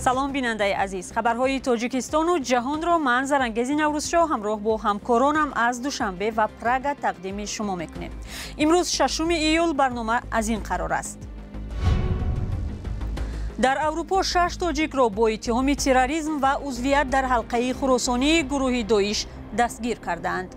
Салом, бинандаи азиз. Хабарҳои Тоҷикистону ҷаҳонро ман, Зарангези Наврӯзшоҳ, ҳамроҳ бо ҳамкоронам аз Душанбе ва Прага тақдими шумо мекунем. Имрӯз 6 июл, барнома аз ин қарор аст. Дар Аврупо шаш тоҷикро бо иттиҳоми терроризм ва узвият дар ҳалқаи хуросонии гурӯҳи Доиш дастгир кардаанд.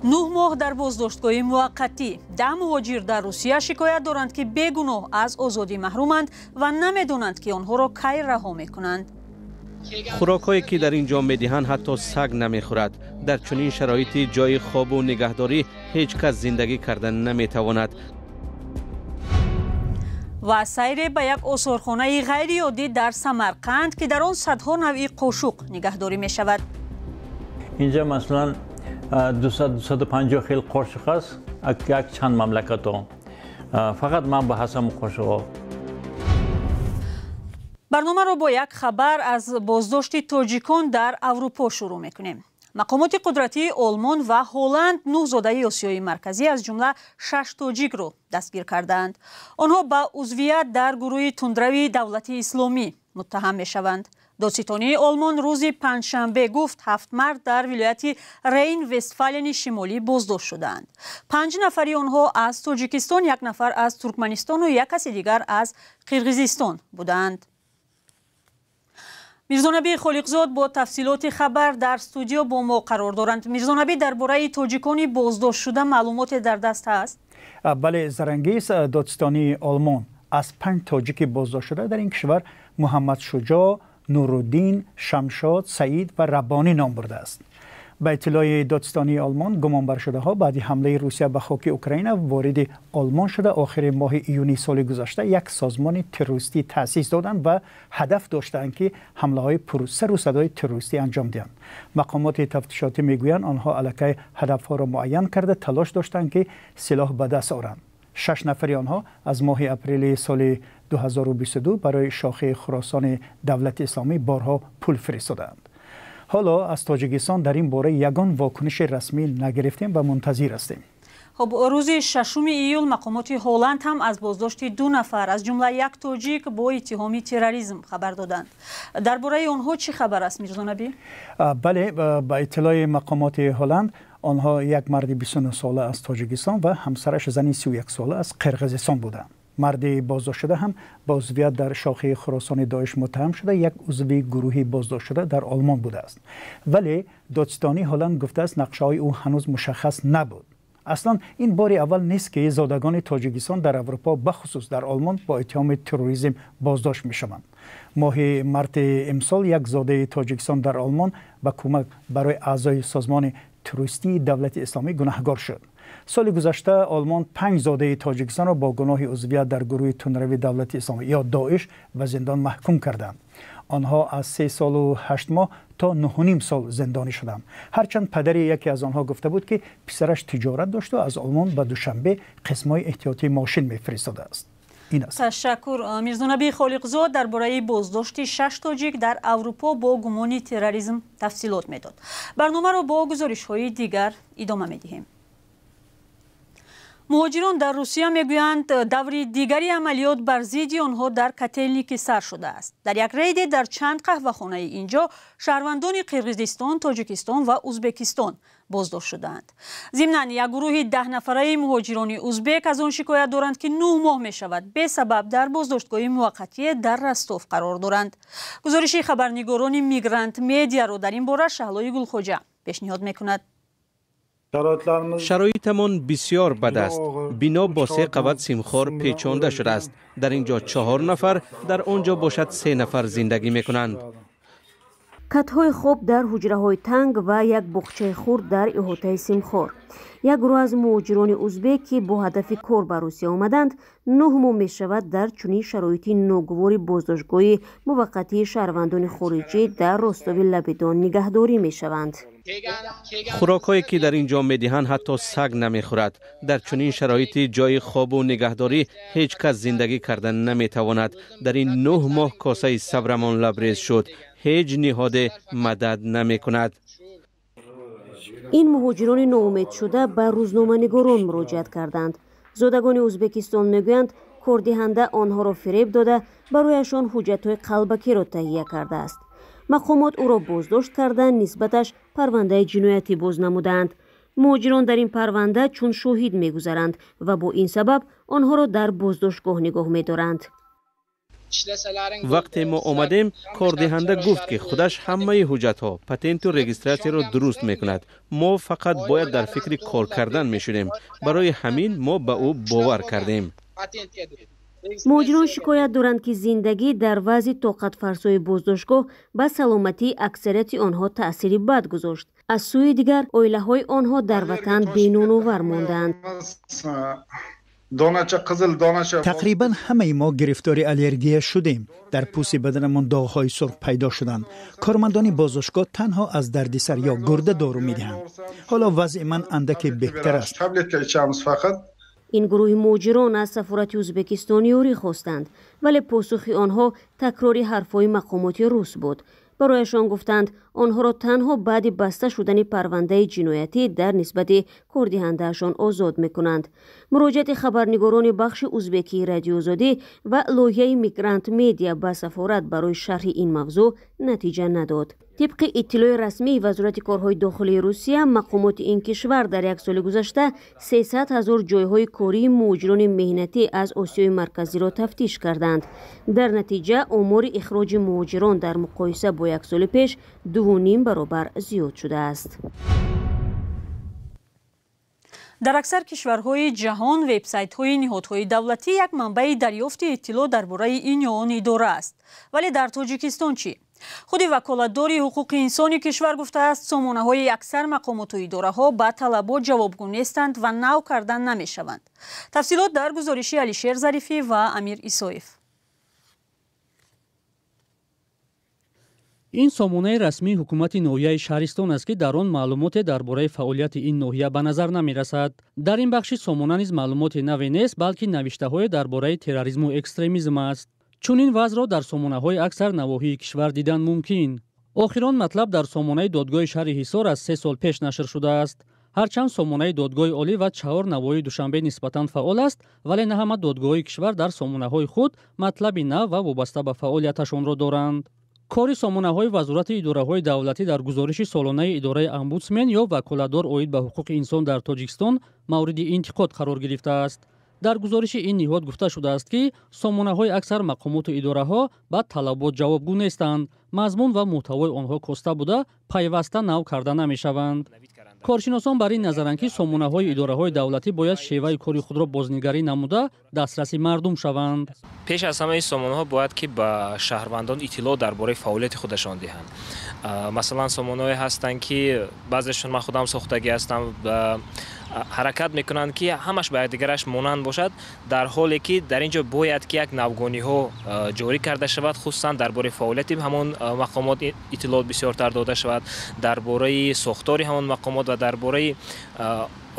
9 моҳ дар боздоштгоҳи муваққатӣ. 10 муҳоҷир дар Русия шикоят доранд, ки бегуноҳ аз озодӣ маҳруманд ва намедонанд, ки онҳоро кай раҳо мекунанд. Хӯрокҳое, ки дар ин ҷо медиҳанд, ҳатто саг намехӯрад. Дар чунин шароити ҷои хобу нигаҳдорӣ ҳеҷ кас зиндагӣ карда наметавонад. Ва сайре ба як осорхонаи ғайриоддӣ дар Самарқанд, ки дар он садҳо навъи қошуқ нигаҳдорӣ мешавад. Инҷа масалан 200-250 хел қошуқ аст, як чанд мамлакатҳо. Фақат ман ба ҳасам қошуқҳо. Барномаро бо як хабар аз боздошти тоҷикон дар Аврупо шурӯъ мекунем. Мақомоти қудратии Олмон ва Ҳолланд нӯҳ зодаи Осиёи Марказӣ, аз ҷумла шаш тоҷикро дастгир кардаанд. Онҳо ба узвият дар гурӯҳи тундрави Давлати Исломӣ муттаҳам мешаванд. Додситонии Олмон рӯзи панҷшанбе гуфт, ҳафт мард дар вилояти Рейн Вестфалени Шимолӣ боздошт шудаанд. Панҷ нафари онҳо аз Тоҷикистон, як нафар аз Туркманистону як каси дигар аз Қирғизистон будаанд. Мирзонабӣ Холиқзод бо тафсилоти хабар дар студио бо мо қарор доранд. Мирзонабӣ, дар бораи тоҷикони боздоштшуда маълумоте дар даст ҳаст? Бале, Зарангиз. Додситонии Олмон аз панҷ тоҷики боздоштшуда дар ин кишвар Муҳаммад Шуҷоъ, Нуруддин, Шамшод, Саид ва Раббонӣ ном бурдааст. Ба иттилои додситонии Олмон, гумонбаршудаҳо баъди ҳамлаи Русия ба хоки Украина вориди Олмон шуда, охири моҳи июни соли гузашта як созмони террористӣ таъсис доданд ва ҳадаф доштаанд, ки ҳамлаҳои пурсару садои террористӣ анҷом диҳанд. Мақомоти тафтишотӣ мегӯянд, онҳо аллакай ҳадафҳоро муайян карда, талош доштанд, ки силоҳ ба даст оранд. Шаш нафари онҳо аз моҳи апрели соли 2022 барои шохаи Хуросони Давлати Исломӣ борҳо пул фиристодаанд. Ҳоло аз Тоҷикистон дар ин бора ягон вокуниши расмӣ нагирифтем ва мунтазир ҳастем. Хуб, рӯзи 6 июл мақомоти Ҳолланд ҳам аз боздошти ду нафар, аз ҷумла як тоҷик, бо иттиҳоми терроризм хабар доданд. Дар бораи онҳо чӣ хабар аст, Мирзонабӣ? Бале, ба иттилои мақомоти Ҳолланд, онҳо як марди 29 сола аз Тоҷикистон ва ҳамсараш, зани 31 сола аз Қирғизистон буданд. Марди боздоштшуда ҳам ба узвият дар шохаи Хуросони Доиш муттаҳам шуда, як узви гурӯҳи боздоштшуда дар Олмон будааст, вале додситонии Ҳолланд гуфтааст, нақшаҳои ӯ ҳанӯз мушаххас набуд. Аслан ин бори аввал нест, ки зодагони Тоҷикистон дар Аврупо, бахусус дар Олмон, бо иттиҳоми терроризм боздошт мешаванд. Моҳи марти имсол як зодаи Тоҷикистон дар Олмон ба кӯмак барои аъзои созмони террористии Давлати Исломӣ гунаҳгор шуд. Соли гузашта Олмон панҷ зодаи Тоҷикистонро бо гуноҳи узвият дар гурӯҳи тундрави Давлати Исломӣ ё Доиш ба зиндон маҳкум карданд. Онҳо аз 3 солу 8 моҳ то 9.5 сол зиндонӣ шуданд. Ҳарчанд падари яке аз онҳо гуфта буд, ки писараш тиҷорат дошту аз Олмон ба Душанбе қисмҳои эҳтиётии мошин мефиристодааст. Ин аст. Ташаккур. Мирзонабӣ Холиқзод дар бораи боздошти шаш тоҷик дар Аврупо бо гумони терроризм тафсилот медод. Барномаро бо гузоришҳои дигар идома медиҳем. Муҳоҷирон дар Русия мегӯянд, даври дигари амалиёт бар зидди онҳо дар Котелники сар шудааст. Дар як рейде дар чанд қаҳвахонаи инҷо шаҳрвандони Қирғизистон, Тоҷикистон ва Узбекистон боздошт шудаанд. Зимнан, як гурӯҳи 10 нафараи муҳоҷирони узбек аз он шикоят доранд, ки 9 моҳ мешавад, бесабаб дар боздоштгоҳи муваққатие дар Ростов қарор доранд. Гузориши хабарнигорони Мигрант Медиаро дар ин бора Шаҳлои Гулхоҷа пешниҳод мекунад. Шароитамон бисёр бад аст. Бино бо се қабат симхор печонда шудааст. Дар ин ҷо чаҳор нафар, дар он ҷо бошад се нафар зиндагӣ мекунанд. Катҳои хоб дар ҳуҷраҳои танг ва як боғчаи хурд дар иҳотаи симхор. Як гурӯҳ аз муҳоҷирони узбек, ки бо ҳадафи кор ба Русия омаданд, 9 моҳ мешавад, дар чунин шароити ногувори боздоштгоҳи муваққатии шаҳрвандони хориҷӣ дар Ростови лаби Дон нигаҳдорӣ мешаванд. Хӯрокҳое, ки дар ин ҷо медиҳанд, ҳатто саг намехӯрад. Дар чунин шароити ҷои хобу нигаҳдорӣ ҳеҷ кас зиндагӣ карда наметавонад. Дар ин 9 моҳ косаи сабрамон лабрез шуд. Ҳеҷ ниҳоде мадад намекунад. Ин муҳоҷирони ноумедшуда ба рӯзноманигорон муроҷиат карданд. Зодагони Ӯзбекистон мегӯянд, Кордиҳанда онҳоро фиреб дода, барояшон ҳуҷҷатҳои қалбакиро таҳия кардааст. Мақомот ӯро боздошт карда, нисбаташ парвандаи ҷиноятӣ боз намудаанд. Муҳоҷирон дар ин парванда чун шоҳид мегузаранд ва бо ин сабаб онҳоро дар боздоштгоҳ нигоҳ медоранд. Вақте мо омадем, кордиҳанда гуфт, ки худаш ҳамаи ҳуҷҷатҳо, патенту регистратсияро дуруст мекунад. Мо фақат бояд дар фикри кор кардан мешудем. Барои ҳамин мо ба ӯ бовар кардем. Муҳоҷирон шикоят доранд, ки зиндагӣ дар вазъи тоқатфарсои боздоштгоҳ ба саломатии аксарияти онҳо таъсири бад гузошт. Аз сӯи дигар, оилаҳои онҳо дар ватан беноновар мондаанд. Тақрибан ҳамаи мо гирифтори аллергия шудем. Дар пӯсти баданамон доғҳои сурх пайдо шуданд. Кормандони боздоштгоҳ танҳо аз дарди сар ё гурда дору медиҳанд. Ҳоло вазъи ман андаке беҳтар аст. Ин гурӯҳи муҳоҷирон аз сафорати Ӯзбекистон ёрӣ хостанд, вале посухи онҳо такрори ҳарфҳои мақомоти рус буд. Барояшон гуфтанд, онҳоро танҳо баъди баста шудани парвандаи ҷиноятӣ дар нисбати кордиҳандаашон озод мекунанд. Муроҷиати хабарнигорони бахши узбекии Радиоозодӣ ва лоиҳаи Мигрант Медиа ба сафорат барои шарҳи ин мавзӯъ натиҷа надод. Тибқи иттилои расмии Вазорати корҳои дохилии Русия, мақомоти ин кишвар дар як соли гузашта 300 ҳазор ҷойҳои кории муҳоҷирони меҳнатӣ аз Осиёи Марказиро тафтиш карданд. Дар натиҷа омори ихроҷи муҳоҷирон дар муқоиса бо як соли пеш 2,5 баробар зиёд шудааст. Дар аксар кишварҳои ҷаҳон вебсайтҳои ниҳодҳои давлатӣ як манбаи дарёфти иттилоъ дар бораи ин ё он идора аст. Вале дар Тоҷикистон чӣ? Худи ваколатдори ҳуқуқи инсони кишвар гуфтааст, сомонаҳои аксар мақомоту идораҳо ба талабот ҷавобгӯ нестанд ва нав кардан намешаванд. Тафсилот дар гузориши Алишер Зарифӣ ва Амир Исоев. Ин сомонаи расмии ҳукумати ноҳияи Шаҳристон аст, ки дар он маълумоте дар бораи фаъолияти ин ноҳия ба назар намерасад. Дар ин бахши сомона низ маълумоти наве нест, балки навиштаҳое дар бораи терроризму экстремизм аст. Чунин вазъро дар сомонаҳои аксар навоҳии кишвар дидан мумкин. Охирон матлаб дар сомонаи додгоҳи шаҳри Ҳисор аз 3 сол пеш нашр шудааст. Ҳарчанд сомонаи додгоҳи олӣ ва 4 навоҳии Душанбе нисбатан фаъол аст, вале на ҳама додгоҳҳои кишвар дар сомонаҳои худ матлаби нав ва вобаста ба фаъолияташонро доранд. Кори сомонаҳои вазорати идораҳои давлатӣ дар гузориши солонаи идораи омбудсмен ё ваколатдор оид ба ҳуқуқи инсон дар Тоҷикистон мавриди интиқод қарор гирифтааст. Дар гузориши ин ниҳод гуфта шудааст, ки сомонаҳои аксар мақомоту идораҳо ба талабот ҷавобгӯ нестанд, мазмун ва муҳтавои онҳо коста буда, пайваста нав карда намешаванд. Коршиносон бар ин назаранд, ки сомонаҳои идораҳои давлатӣ бояд шеваи кори худро бознигарӣ намуда, дастраси мардум шаванд. Пеш аз ҳамаи сомонаҳо бояд ки ба шаҳрвандон иттилоъ дар бораи фаъолияти худашон диҳанд. Масалан, сомонаҳое ҳастанд, ки баъзешон ман худам сохтагӣ ҳастам, ҳаракат мекунанд, ки ҳамаш ба якдигараш монанд бошад, дар ҳоле ки дар ин ҷо бояд ки як навгониҳо ҷорӣ карда шавад, хусусан дар бораи фаъолияти ҳамон мақомот иттилоот бисёртар дода шавад, дар бораи сохтори ҳамон мақомот ва дар бораи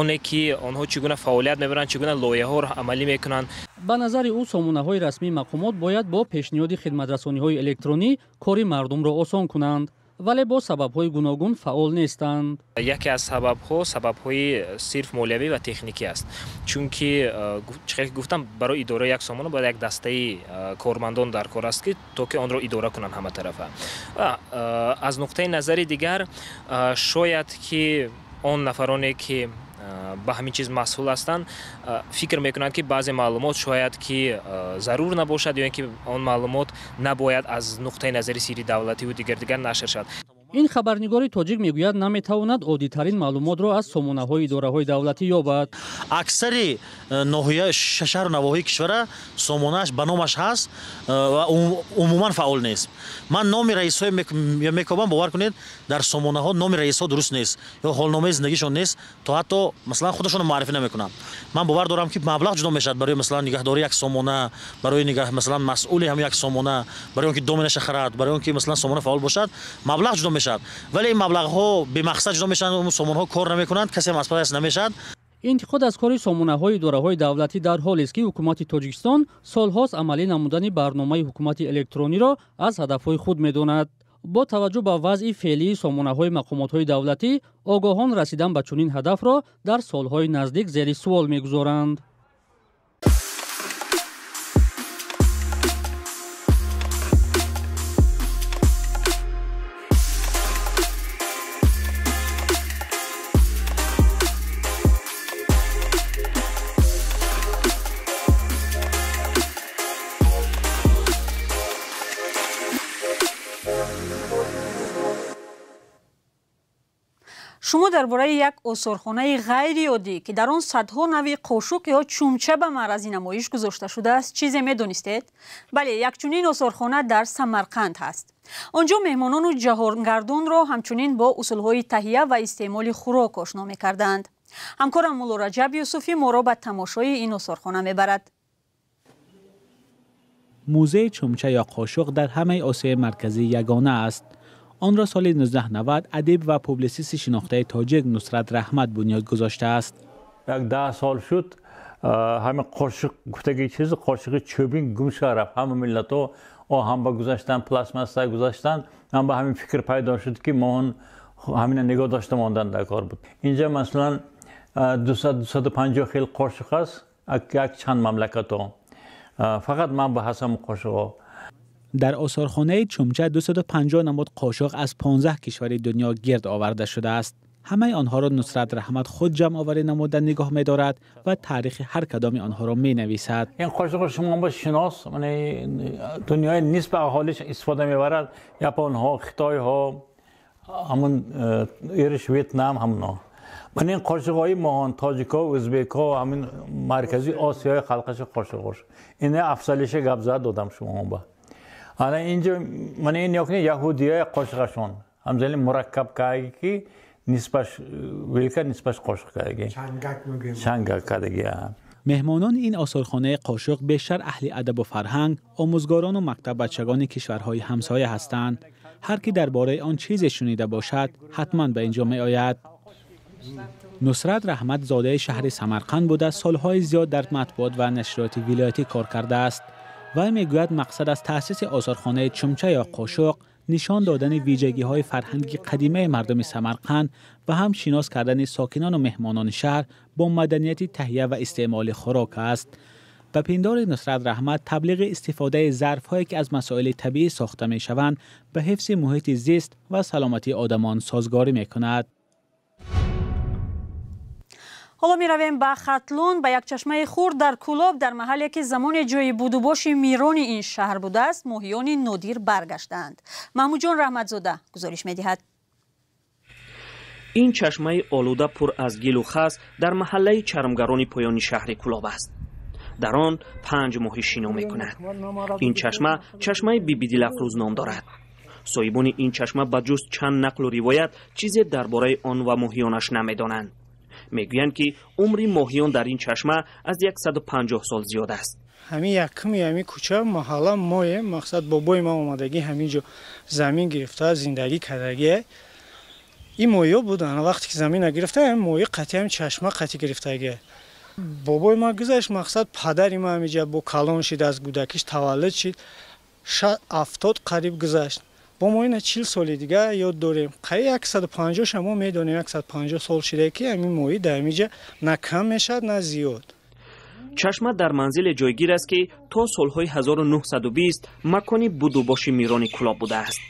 оне ки онҳо чӣ гуна фаъолият мебаранд, чӣ гуна лоиҳаҳоро амалӣ мекунанд. Ба назари ӯ, сомонаҳои расмии мақомот бояд бо пешниҳоди хидматрасониҳои электронӣ кори мардумро осон кунанд, вале бо сабабҳои гуногун фаъол нестанд. Яке аз сабабҳо сабабҳои сирф молиявӣ ва техникӣ аст, чунки чӣ хел гуфтам, барои идораи як сомона бояд як дастаи кормандон дар кор аст, ки то ки онро идора кунанд ҳаматарафа. Аз нуқтаи назари дигар, шояд ки он нафароне ки ба ҳамин чиз масъул ҳастанд, фикр мекунанд, ки баъзе маълумот шояд ки зарур набошад ё ин ки он маълумот набояд аз нуқтаи назари сирри давлативу дигар дигар нашр шавад. Ин хабарнигори тоҷик мегӯяд, наметавонад оддитарин маълумотро аз сомонаҳои идораҳои давлатӣ ёбад. Аксари ноҳия, шаҳру навоҳии кишвара сомонааш ба номаш ҳаст ва умуман фаъол нест. Ман номи раисҳое мекобам, бовар кунед, дар сомонаҳо номи раисҳо дуруст нест ё ҳолномаи зиндагишон нест, то ҳатто масалан худашонро муаррифӣ намекунанд. Ман бовар дорам, ки маблағ ҷудо мешавад барои масалан нигаҳдории як сомона, барои масалан масъули ҳам як сомона, барои он ки доменаша харад, барои он ки масалан сомона фаъол бошад, маблағ ҷудо мешавад. Вале ин маблағҳо бемақсад ҷудо мешаванд, сомонаҳо кор намекунанд, касе ҳам аз пасаш намешавад. Интиқод аз кори сомонаҳои идораҳои давлатӣ дар ҳолест, ки ҳукумати Тоҷикистон солҳост амалӣ намудани барномаи ҳукумати электрониро аз ҳадафҳои худ медонад. Бо таваҷҷӯҳ ба вазъи феълии сомонаҳои мақомотҳои давлатӣ, огоҳон расидан ба чунин ҳадафро дар солҳои наздик зери суол мегузоранд. Шумо дар бораи як осорхонаи ғайриоддӣ, ки дар он садҳо навъи қошуқ ё чумча ба маърази намоиш гузошта шудааст, чизе медонистед? Бале, як чунин осорхона дар Самарқанд ҳаст. Он ҷо меҳмонону ҷаҳонгардонро ҳамчунин бо усулҳои таҳия ва истеъмоли хӯрок ошно мекарданд. Ҳамкорам Мулло Раҷаб Юсуфӣ моро ба тамошои ин осорхона мебарад. Музеи чумча ё қошуқ дар ҳамаи Осиёи Марказӣ ягона аст. Онро соли 1990 адиб ва публисисти шинохтаи тоҷик Нусрат Раҳмат бунёд гузоштааст. Як 10 сол шуд, ҳамин қошуқ гуфтаги чиз, қошуқи чӯбин гум шуда рафт. Ҳама миллатҳо оҳан ба гузаштан, пластмасса гузаштан, ҳам ба ҳамин фикр пайдо шуд, ки мо он ҳамина нигоҳ дошта мондан дар кор буд. Инҷа масалан 200-250 хел қошуқ аст, як чанд мамлакатҳо. Фақат ман ба ҳастам қошуқҳо. Дар осорхонаи чумча 250 намуд қошуқ аз 15 кишвари дунё гирд оварда шудааст. Ҳамаи онҳоро Нусрат Раҳмат худ ҷамъоварӣ намуда нигоҳ медорад ва таърихи ҳар кадоми онҳоро менависад. Ин қошуқро шумо ба шинос, дунёи нисфи аҳолиш истифода мебарад. Японҳо, хитойҳо, ҳамун ириш, Ветнам, ҳамунҳо. Ман ин қошуқҳои моҳон, тоҷикҳо, ӯзбекҳо, ҳамин маркази Осиёи халқаши қошуқҳош. Ина афзалиша гап зад додам шумо ба. Ана инҷо ман ин ёкни яҳудиёи қошуқашон. Ҳамзали мураккаб каги ки нисбаш вилка нисбаш қошуқ каги. Чангак мегӯем. Чангак каги. Меҳмонони ин осорхонаи қошуқ бештар аҳли адабу фарҳанг, омӯзгорону мактаббачагони кишварҳои ҳамсоя ҳастанд. Ҳар ки дар бораи он чизе шунида бошад, ҳатман ба инҷо меояд. Нусрат Раҳмат зодаи шаҳри Самарқанд буда, солҳои зиёд дар матбуот ва нашриёти вилоятӣ кор кардааст. Вай мегӯяд, мақсад аз таъсиси осорхонаи чумча ё қошуқ нишон додани вижагиҳои фарҳанги қадимаи мардуми Самарқанд ва ҳам шинос кардани сокинону меҳмонони шаҳр бо маданияти таҳия ва истеъмоли хӯрок аст. Ба пиндори Нусрат Раҳмат, таблиғи истифодаи зарфҳое ки аз масоили табиӣ сохта мешаванд, ба ҳифзи муҳити зист ва саломатии одамон созгорӣ мекунад. Ҳоло меравем ба Хатлон, ба як чашмаи хурд дар Кӯлоб, дар маҳалле ки замоне ҷои будубоши мирони ин шаҳр будааст, моҳиёни нодир баргаштаанд. Маҳмудҷон Раҳматзода гузориш медиҳад. Ин чашмаи олуда пур аз гилу хас дар маҳаллаи чармгарони поёни шаҳри Кӯлоб аст. Дар он 5 моҳӣ шино мекунад. Ин чашма чашмаи Бибидилафрӯз ном дорад. Соҳибони ин чашма ба ҷуз чанд нақлу ривоят чизе дар бораи он ва моҳиёнаш намедонанд. Мегӯянд, ки умри моҳиён дар ин чашма аз 150 сол зиёд аст. Ҳамин якуми ҳамин кӯча маҳалла моем, мақсад бобои ман омадагӣ ҳамин ҷо замин гирифта зиндагӣ кардагӣ. Ин моҳиё буданд, вақте ки замина гирифта, ҳамин моҳи қатъи ҳамин чашма қатъи гирифтагӣ. Бобои ман гузашт, мақсад падари ман ҳамин ҷо бо калон шид, аз кӯдакиш таваллуд шид, 70 қариб гузашт. Бо мо ина 40 соли дига ёд дорем. Қариб 150 ша мо медонем, 150 сол шуда ки ҳамин моҳӣ дар ҳамин ҷо на кам мешавад, на зиёд. Чашма дар манзиле ҷойгир аст, ки то солҳои 1920 макони будубоши мирони Кӯлоб будааст.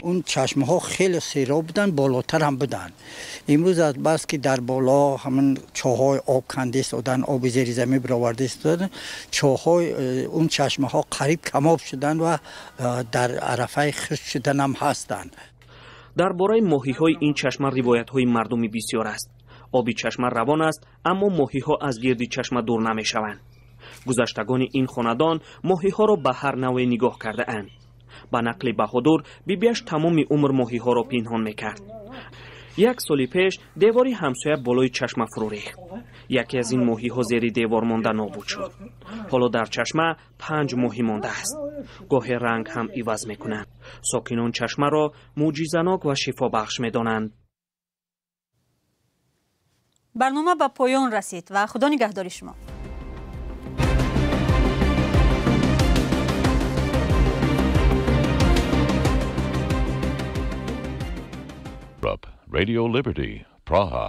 Он чашмаҳо хеле сероб буданд, болотар ҳам буданд. Имрӯз аз бас ки дар боло ҳамин чоҳҳои об канда истоданд, оби зеризамин бароварда истоданд, чоҳҳои он чашмаҳо қариб камоб шуданд ва дар арафаи хушк шудан ҳам ҳастанд. Дар бораи моҳиҳои ин чашма ривоятҳои мардумӣ бисёр аст. Оби чашма равон аст, аммо моҳиҳо аз гирди чашма дур намешаванд. Гузаштагони ин хонадон моҳиҳоро ба ҳар навъе нигоҳ кардаанд. Ба нақли Баҳодур, бибиаш тамоми умр моҳиҳоро пинҳон мекард. Як соли пеш девори ҳамсоя болои чашма фурӯ рехт. Яке аз ин моҳиҳо зери девор монда нобуд шуд. Ҳоло дар чашма 5 моҳӣ мондааст. Гоҳе ранг ҳам иваз мекунанд. Сокинон чашмаро мӯъҷизанок ва шифобахш медонанд. Барнома ба поён расид ва худо нигаҳдори шумо. Radio Liberty, Praha.